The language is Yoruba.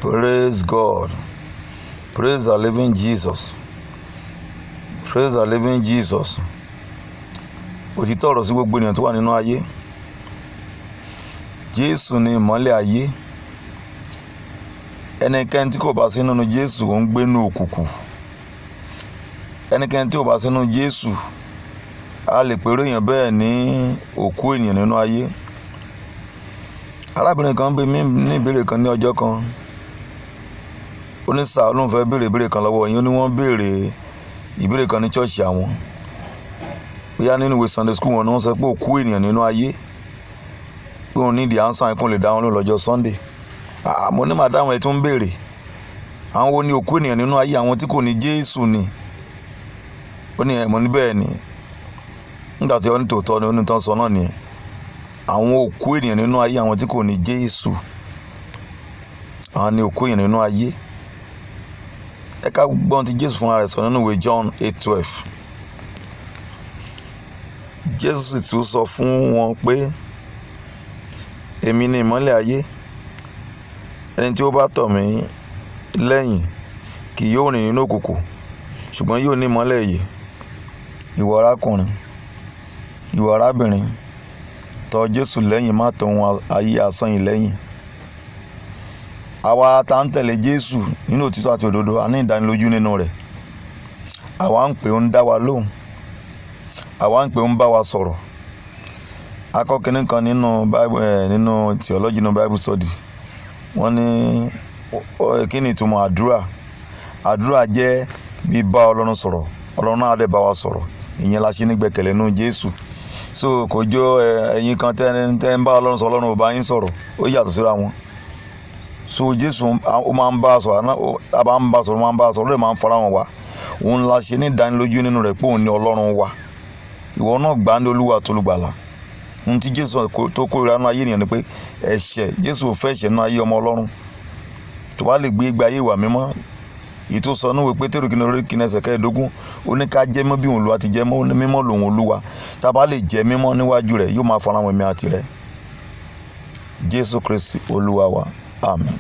Praise God. Praise the living Jesus. Praise the living Jesus. Òtítọ́ ọ̀rọ̀ sí gbogbo ènìyàn tó wà nínú ayé. Jésù ni ìmọ́lẹ̀ ayé. Ẹnikẹ́ni tí kò bá sí nínú Jésù ó ń gbé nínú òkùnkùn. Ẹnikẹ́ni tí ò bá sí nínú Jésù, a lè pèrò èèyàn bẹ́ẹ̀ ní òkú ènìyàn nínú ayé. Arábìnrin kan bi mí ní ìbéèrè kan ní ọjọ́ kan. Ó ní sir, ó lóun fẹ́ béèrè ìbéèrè kan lọ́wọ́ yín. Ó ní wọ́n béèrè ìbéèrè kan ní church àwọn. Bóyá nínú ìwé Sunday school wọn ni wọ́n sọ pé òkú ènìyàn nínú ayé. Pé òun need answer yẹn kó lè dá wọn lóhùn lọ́jọ́ Sunday. Àà, mo ní madam ẹ tún ń béèrè. Àwọn wo ni òkú ènìyàn nínú ayé? Àwọn tí kò ní Jésù ni. Ó ní ẹ̀, mo ní bẹ́ẹ̀ ni. Nígbà tí ó ní tòótọ́ ni ó ní tán sọ náà nìyẹn. Àwọn òkú ènìyàn nínú ayé, àwọn tí kò ní Jésù. Àwọn ni òkú ènìyàn nínú ayé. Ẹ ká gbọ́ ohun tí Jésù fúnra rẹ̀ sọ nínú ìwé John 8:12. Jésù sì tún sọ fún wọn pé, èmi ni ìmọ́lẹ̀ ayé. Ẹni tí ó bá tọ̀ mí lẹ́yìn kì yóò rìn nínú òkùnkùn, ṣùgbọ́n yóò ní ìmọ́lẹ̀ ìyè. Ìwọ arákùnrin, ìwọ arábìnrin, tọ̀ Jésù lẹ́yìn, má tọ ohun ayé asán yìí lẹ́yìn. Àwa tá ń tẹ̀lé Jésù nínú òtítọ́ àti òdodo, a ní ìdánilójú nínú rẹ̀. Àwa ń pè ó ń dá wa lóhùn. Àwa ń pè ó ń bá wa sọ̀rọ̀. A kọ́ kinní kan nínú Bible, nínú theology, nínú Bible study. Wọ́n ní, kí ni ìtumọ̀ àdúrà? Àdúrà jẹ́ bíbá Ọlọ́run sọ̀rọ̀. Ọlọ́run náà á dẹ̀ bá wa sọ̀rọ̀. Ìyẹn la ṣe ní gbẹ́kẹ̀lé nínú Jésù. So kò jọ ẹ̀yin kan tẹ́ ń bá Ọlọ́run sọ̀rọ̀, Ọlọ́run ò bá yín sọ̀rọ̀. Ó yàtọ̀ síra wọn. So Jésù ó máa ń bá a sọ̀rọ̀, a bá ń bá a sọ̀rọ̀, ó máa ń bá a sọ̀rọ̀, ó dẹ̀ máa ń farahàn wá. Òun la ṣe ní ìdánilójú nínú rẹ̀ pé òun ni Ọlọ́run wa. Ìwọ náà gbà á ní Olúwa àti Olùgbàlà. Ohun tí Jésù tó kórìíra nínú ayé ènìyàn ni pé ẹ̀ṣẹ̀. Jésù ò fẹ́ ẹ̀ṣẹ̀ nínú ayé ọmọ Ọlọ́run. Tó bá lè gbé ìgbé ayé ìwà mímọ́, èyí tó sọ nínú ìwé Pétérù kìíní orí kìíní ẹsẹ̀ 15, ó ní ká jẹ́ mọ́ bí òun Olúwa ti jẹ́ mọ́, ó ní mímọ́ lòun Olúwa. Tá a bá lè jẹ́ mímọ́ níwájú rẹ̀, yóò máa farahàn èmi àti rẹ̀. Jésù Kristi Olúwa wa. Àmín.